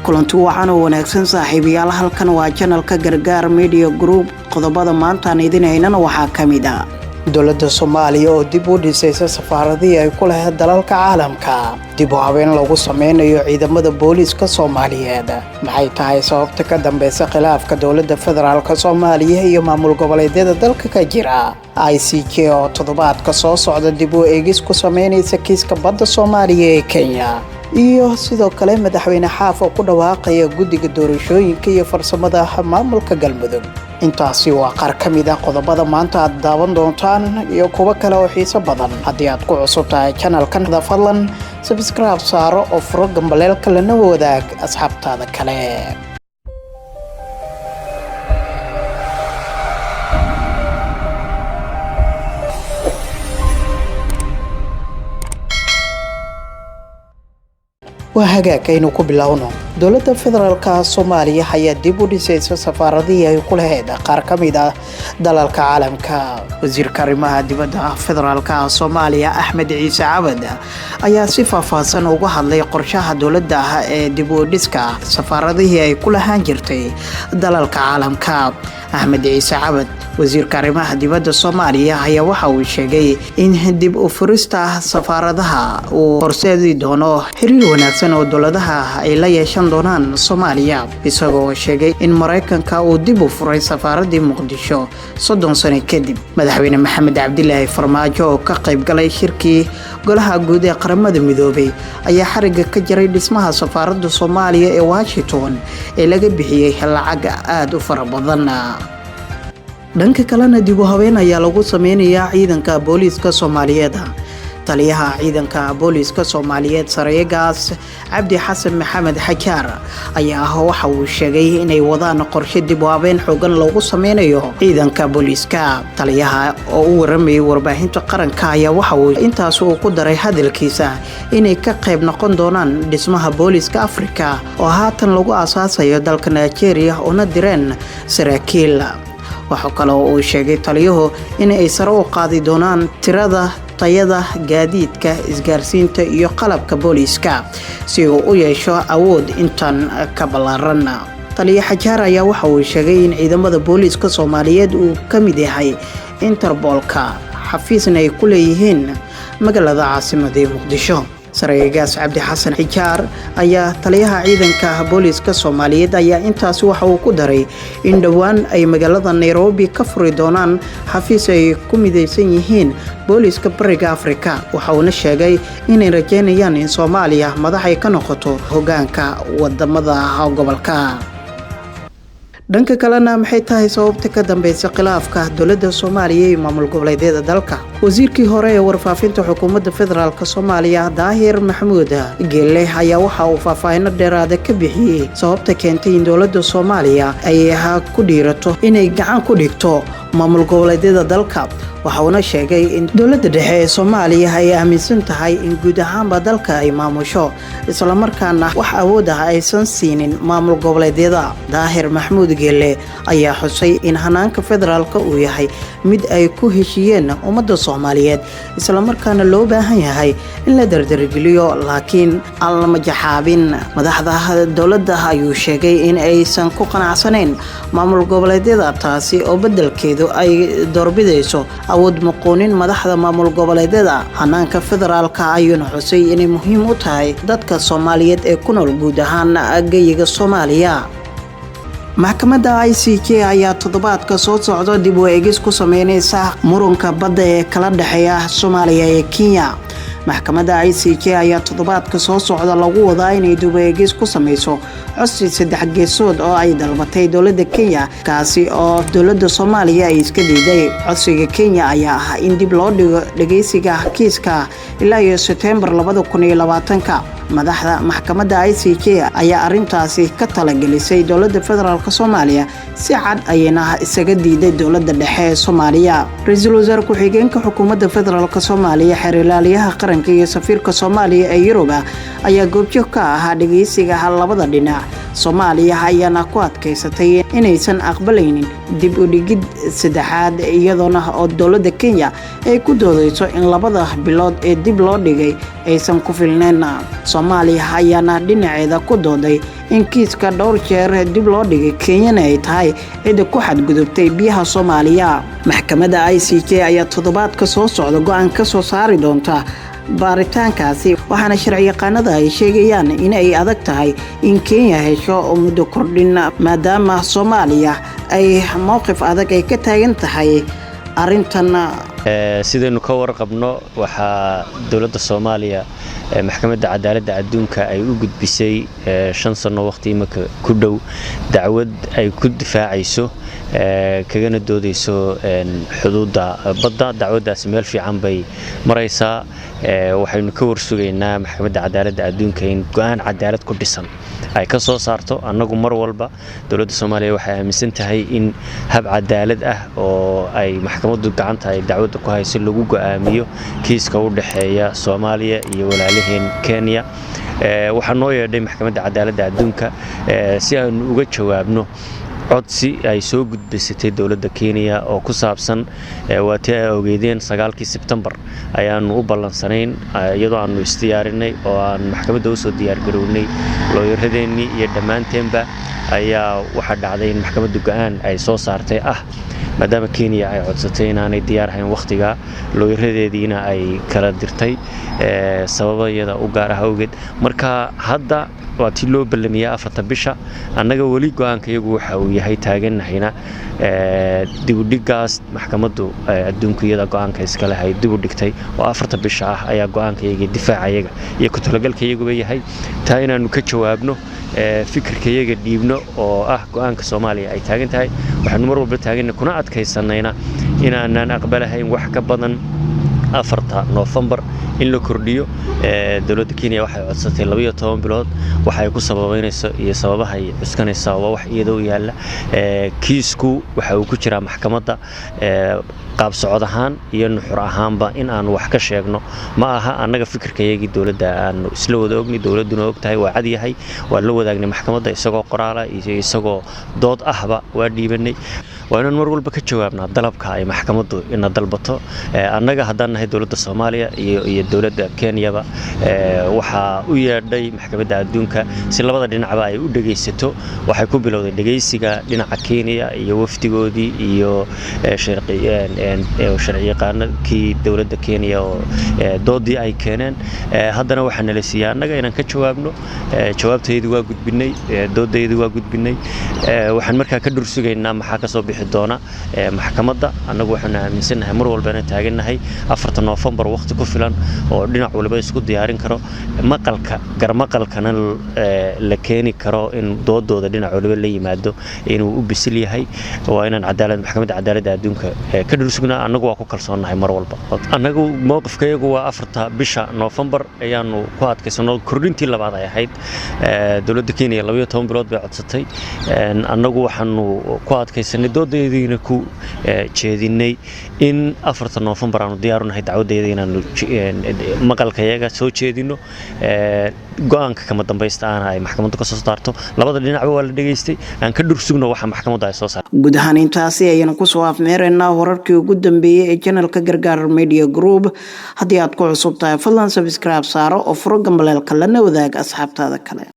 Kulanti wacan oo wanaagsan, saaxiibayaal. Halkan waa channelka Gargaar Media Group. Qodobada maantaan idin haynana waxaa ka mid ah dowladda Soomaaliya oo dib u dhisaysa safaaradihii ay ku lahayd dalalka caalamka, dib u habeen lagu sameynayo ciidamada booliiska Soomaaliyeed. Maxay tahay sababta ka dambeysa khilaafka dowladda federaalka Soomaaliya iyo maamul goboleedyada dalka ka jira? ICJ oo toddobaadka soo socda dib u eegis ku sameynaysa kiiska badda Soomaaliya ee Kenya, iyo sidoo kale Madaxweyne Xaaf oo ku dhawaaqaya guddiga doorashooyinka iyo farsamada maamulka Galmudug. Intaasi waa qaar ka mid ah qodobada maanta aad daawan doontaan iyo kuwo kale oo xiiso badan. Haddii aad ku cusub tahay channelkan, fadlan subscribe saaro oo furo gambaleelka, lana wadaag asxaabtaada kale. Waa hagaag, aynu ku bilowno. Dowladda federaalka Soomaaliya ayaa dib u dhisaysa safaaradihii ay ku lahayd qaar ka mid ah dalalka caalamka. Wasiirka arrimaha dibadda federaalka Soomaaliya, Axmed Ciise Cabad, ayaa si faahfaahsan uga hadlay qorshaha dowladda ee dib u dhiska safaaradihii ay ku lahaan jirtay dalalka caalamka. Axmed Ciise Cabad, wasiirka arrimaha dibadda Soomaaliya, ayaa waxa uu sheegay in dib u furista safaaradaha uu horseedi doono xiriir wanaagsan oo dowladaha ay la yeeshan doonaan Soomaaliya, isagoo sheegay in Maraykanka uu dib u furay safaaradii Muqdisho 30 sano kadib. Madaxweyne Maxamed Cabdilaahi Farmaajo oo ka qayb galay shirkii Golaha Guud ee Qaramada Midoobay ayaa xariga ka jaray dhismaha safaaradda Soomaaliya ee Washington ee laga bixiyey lacag aada u fara badan. Dhanka kalena, dib u habeen ayaa lagu sameynayaa ciidanka booliiska Soomaaliyeed. Taliyaha ciidanka booliiska Soomaaliyeed, sareegaas Cabdi Xasan Maxamed Xajaar, ayaa ah waxa uu sheegay inay wadaan qorshe dib u habeen xoogan loogu sameynayo ciidanka booliiska. Taliyaha oo u waramayay warbaahinta qaranka ayaa waxa uu intaas uu ku daray hadalkiisa inay ka qayb noqon doonaan dhismaha booliiska Afrika oo haatan lagu aasaasayo dalka Nigeria, una direen saraakiil. Waxaa kale oo uu sheegay taliyuhu in ay sare u qaadi doonaan tirada, tayada, gaadiidka, isgaarsiinta iyo qalabka booliiska si uu u yeesho awood intan ka ballaaran. Taliya Xajaar ayaa waxa uu sheegay in ciidamada booliiska Soomaaliyeed uu ka mid yahay Interboolka, xafiisna ay ku leeyihiin magaalada caasimada ee Muqdisho. Saraakigaas Cabdi Xasan Xijaar ayaa taliyaha ciidanka booliiska Soomaaliyeed ayaa intaasi waxa uu ku daray in dhowaan ay magaalada Nairobi ka furi doonaan xafiis ay ku midaysan yihiin booliiska Bariga Afrika. Waxa uuna sheegay inay rajeynayaan in Soomaaliya madax ay ka noqoto hogaanka wadamada gobolka. Dhanka kalena, maxay tahay sababta ka dambeysa khilaafka dowladda Soomaaliya iyo maamul goboleedyada dalka? Wasiirkii hore ee warfaafinta xukuumadda federaalk Soomaaliya, Daahir Maxamuud Geelle, ayaa waxa uu faahfaahino dheeraada ka bixiyey sababta keentay in dowladda Soomaaliya ay ku dhiirato inay gacan ku dhigto maamul goboleedyada dalka. Waxa uuna sheegay in dowladda dhexe ee Soomaaliya ay aaminsan tahay in guud ahaanba dalka ay maamusho, islamarkaana wax awood ah aysan siinin maamul goboleedyada. Daahir Maxamuud Geelle ayaa xusay in hanaanka federaalka uu yahay mid ay ku heshiiyeen ummadda Soomaaliyeed, islamarkaana loo baahan yahay in la dardargeliyo, laakiin aan la majaxaabin. Madaxda dowladda ayuu sheegay in aysan ku qanacsanayn maamul goboleedyada, taasi oo beddelkeedu ay doorbidayso awood muquunin madaxda maamul goboleedyada. Hanaanka federaalka ayuuna xusay inay muhiim u tahay dadka Soomaaliyeed ee ku nool guud ahaan geyiga Soomaaliya. Maxkamadda ICJ ayaa toddobaadka soo socda dib u eegis ku sameyneysa muranka badda ee kala dhexeeya Soomaaliya ee Kenya. Maxkamadda ICJ ayaa toddobaadka soo socda lagu wadaa inay dib u eegis ku sameyso codsi saddex geesood oo ay dalbatay dowladda Kenya, kaasi oo dowladda Soomaaliya ay iska diiday. Codsiga Kenya ayaa ah in dib loo dhigo dhageysiga kiiska ilaa iyo Sebtembar 2020-ka. Madaxda maxkamadda ICJ ayaa arintaasi ka talagelisay dowladda federaalk Soomaaliya, si cad ayayna isaga diiday dowladda dhexe ee Soomaaliya. Ra-iisul wasaare ku-xigeenka xukuumadda federaalk Soomaaliya, xeer ilaaliyaha qaranka iyo safiirka Soomaaliya ee Yuruba ayaa goobjoog ka ahaa dhageysiga labada dhinac. Soomaaliya ayaana ku adkaysatay inaysan aqbalaynin dib u dhigid saddexaad, iyadoona oo dowladda Kenya ay ku doodeyso in 2da bilood ee dib loo dhigay aysan ku filnayn. Soomaaliya ayaana dhinaceeda ku dooday in kiiska dhowr jeer dib loo dhigay, Kenyana ay tahay cidda ku xadgudubtay biyaha Soomaaliya. Maxkamadda ICJ ayaa toddobaadka soo socda go'aan ka soo saari doonta baaritaankaasi, waxaana sharciyaqaanada ay sheegayaan in ay adag tahay in Kenya hesho muddo kordhin, maadaama Soomaaliya ay mowqif adag ay ka taagan tahay arrintan. Sidaynu ka warqabno, waxaa dowladda Soomaaliya Maxkamadda Cadaaladda Adduunka ay u gudbisay 5 sano waqti imika ku dhow dacwad ay ku difaacayso kagana doodayso xuduudda badda. Dacwaddaasi meel fiican bay maraysaa. Waxaynu ka warsugaynaa Maxkamadda Cadaaladda Adduunka in go'aan cadaalad ku dhisan ay ka soo saarto. Annagu mar walba dowladda Soomaaliya waxay aaminsan tahay in hab cadaalad ah oo ay maxkamaddu gacanta ay dacwadda ku hayso lagu go'aamiyo kiiska u dhexeeya Soomaaliya iyo walaalaheen Kenya. Waxaa noo yeedhay Maxkamadda Cadaaladda Adduunka si aanu uga jawaabno codsi ay soo gudbisatay dowladda Kenya oo ku saabsan. Waa tii ay ogeydeen, 9kii Sebtembar ayaanu u ballansanayn, iyadoo aanu isdiyaarinay oo aan maxkamadda usoo diyaargarownay looyaradeennii iyo dhammaanteenba, ayaa waxaa dhacday in maxkamaddu go'aan ay soo saartay ah, maadaama Kenya ay codsatay inaanay diyaar ahayn wakhtiga, looyaradeediina ay kala dirtay sababa iyada u gaar ah awgeed. Marka hadda waa tii loo ballamiyaa 4ta bisha. Annaga weli go'aanka iyagu waxa uu yahay, taaganahayna dibudhigaas maxkamaddu adduunku iyada go'aanka iskale ay dib u dhigtay oo 4ta bisha ah ayaa go'aanka iyaga, difaacayaga iyo ku-talagalka iyaguba yahay taa inaanu ka jawaabno, fikirka iyaga dhiibno oo ah go'aanka Soomaaliya ay taagan tahay. Waxaanu mar walba taaganna kuna adkaysanayna inaanaan aqbalahayn wax ka badan 4ta Noofembar in la kordhiyo. Dowladda Kenya waxay codsatay 12 bilood. Waxay ku sababeynayso iyo sababahay cuskanaysaa waa wax iyada u yaalla. Kiisku waxa uu ku jiraa maxkamadda. Qaab socod ahaan iyo nuxur ahaanba in aanu wax ka sheegno ma aha. Annaga fikirkayagii dowladda aanu isla wada ogni, dowladduna og tahay, waa cad yahay. Waa la wadaagnay maxkamadda isagoo qoraala iyo isagoo dood ahba waa dhiibanay. Waa inaan mar walba ka jawaabnaa dalabka ay maxkamaddu ina dalbato. Annaga haddaan nahay dowladda Soomaaliya iyo dowladda Kenyaba, waxaa u yeedhay Maxkamadda Adduunka si labada dhinacba ay u dhegaysato. Waxay ku bilowday dhegaysiga dhinaca Kenya iyo wafdigoodii iyo sharciyaqaanakii dowladda Kenya oo doodii ay keeneen. Haddana waxaa nala siiyey annaga inaan ka jawaabno. Jawaabtaydu waa gudbinay, doodaydu waa gudbinay. Waxaan markaa ka dhursugaynaa maxaa kasoo bixi doona maxkamadda. Annagu waxaanu aaminsannahay, mar walbana taagannahay, 4ta Noofembar waqti ku filan oo dhinac waliba isku diyaarin karo, maqalka garmaqalkana la keeni karo, in doodooda dhinac waliba la yimaado inuu u bisil yahay. Waa inaan cadaalad Maxkamadda Cadaaladda Adduunka ka dhursugnaa. Annagu waa ku kalsoonnahay mar walba. Annagu mowqifkayagu waa 4ta bisha Noofembar ayaanu ku adkaysano. Kordhintii labaad ay ahayd. Dowladda Kenya 12 bilood bay codsatay. Annagu waxaanu ku adkaysanay, doodeediina ku jeedinay in 4ta Noofembar aanu diyaarunahay dacwadeeda inaanu maqalkayaga soo jeedino, go'aanka kama dambaysta ahna ay maxkamaddu ka soo saarto. Labada dhinacba waa la dhegaystay. Aan ka dhursugno waxa maxkamaddu ay soo saarto. Guud ahaan intaasi ayaynu kusoo afmeeraynaa wararkii ugu dambeeyey ee channelka Gargaar Media Group. Haddii aad ku cusub tahay, fadlan subscribe saaro oo furo gambaleelka, lana wadaag asxaabtaada kale.